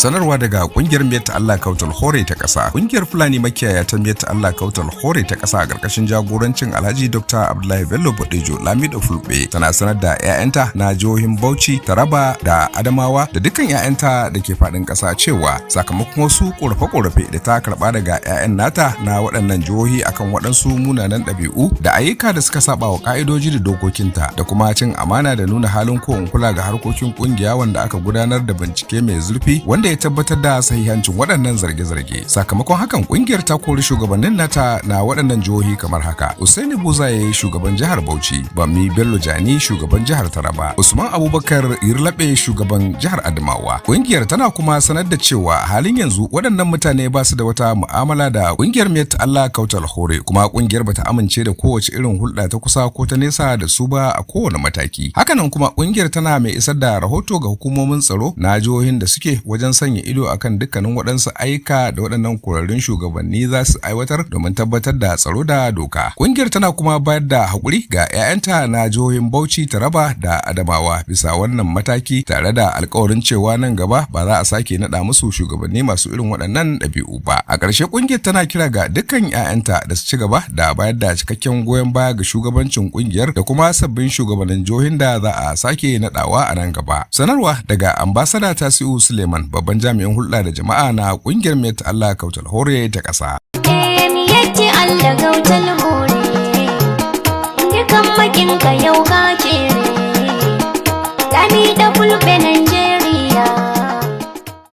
Sanarwa daga kungiyar Miyetti Allah Kautal Hore ta ƙasa. Kungiyar Fulani makiyaya ta Miyetti Allah Kautal Hore ta ƙasa a ƙarƙashin jagorancin Alhaji Dr. Abdullahi Bello Bodejo Lamido Fulbe tana sanar da 'ya'yanta na jihohin Bauchi, Taraba da Adamawa da dukkan 'ya'yanta da ke faɗin ƙasa cewa sakamakon wasu ƙorafe-ƙorafe da ta karɓa daga 'ya'yan nata na waɗannan jihohi akan waɗansu munanan ɗabi'u da ayyuka da suka saba wa ƙa'idoji da dokokinta da kuma cin amana da nuna halin ko in kula ga harkokin ƙungiya, wanda aka gudanar da bincike mai zurfi wanda ya tabbatar da sahihancin waɗannan zarge-zarge. Sakamakon hakan, ƙungiyar ta kori shugabannin nata na waɗannan jihohi kamar haka: Usaini Buzaye, shugaban jihar Bauchi; Bami Bello Jani, shugaban jihar Taraba; Usman Abubakar Yirlabe, shugaban jihar Adamawa. Ƙungiyar tana kuma sanar da cewa halin yanzu waɗannan mutane ba su da wata mu'amala da ƙungiyar Miyetti Allah Kautal Hore, kuma ƙungiyar bata amince da kowace irin hulɗa ta kusa ko ta nesa da su ba a kowane mataki. Hakanan kuma ƙungiyar tana mai isar da rahoto ga hukumomin tsaro na jihohin da suke wajen sanya ido akan dukkanin waɗansu aika da waɗannan korarrun shugabanni za su aiwatar domin tabbatar da tsaro da doka. Ƙungiyar tana kuma bayar da haƙuri ga 'ya'yanta na jihohin Bauchi, Taraba da Adamawa bisa wannan mataki, tare da alkawarin cewa nan gaba ba za a sake naɗa musu shugabanni masu irin waɗannan ɗabi'u ba. A ƙarshe, ƙungiyar tana kira ga dukkan 'ya'yanta da su ci gaba da bayar da cikakken goyon baya ga shugabancin ƙungiyar da kuma sabbin shugabannin jihohin da za a sake naɗawa a nan gaba. Sanarwa daga Ambasada Tasi'u Suleiman, babban jami'in hulɗa da jama'a na ƙungiyar Miyetti Allah Kautal Hore ta ƙasa. Miyetti Allah Kautal Hore, dukan makinka yau ka cere. Lamido Fulbe nan.